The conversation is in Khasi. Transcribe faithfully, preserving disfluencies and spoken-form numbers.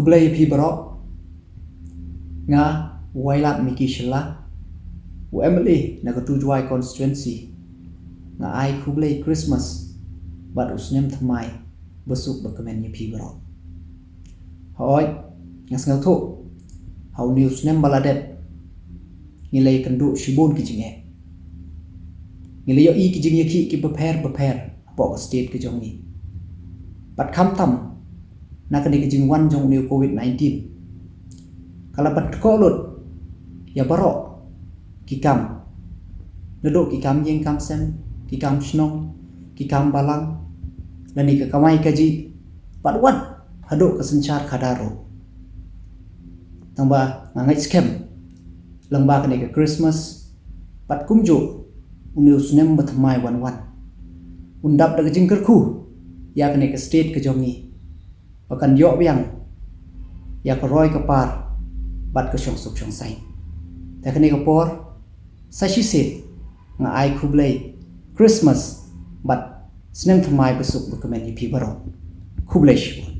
Khublei ïa phi baroh. Nga Wailadmiki Shylla, u M L A na ka Tujwai constituency, nga ai khublei Christmas bad u snem thymmai basuk bakmen ïa phi baroh. Hooid, nga sngewthuh ha une u snem ba la dep ngi la ïakynduh shibun ki jingeh. Ngi la ïohi ki jingïakhih kiba pher bapher hapoh ka state ka jong ngi. Bad khamtam na kane ka jingwan jong une u Covid nineteen, ka la pynkhuid lut ïa baroh ki kam, naduh ki kam ïing kam sem, ki kam shnong, ki kam balang, lane ka kamai kajih, bad wat haduh ka synshar khadar ruh. Tangba nga ngeit skhem lyngba kane ka Christmas bad kumjuh une u snem bathymmai ban wan, un dap da ka jingkyrkhu ïa kane ka state ka jong ngi, ba kan ïoh biang ïa ka roi ka par bad ka shongsuk shongsaiñ. Te ha kane ka por, sa shisien nga ai khublei Christmas bad snem thymmai basuk bakmen ïa phi baroh. Khublei shibun.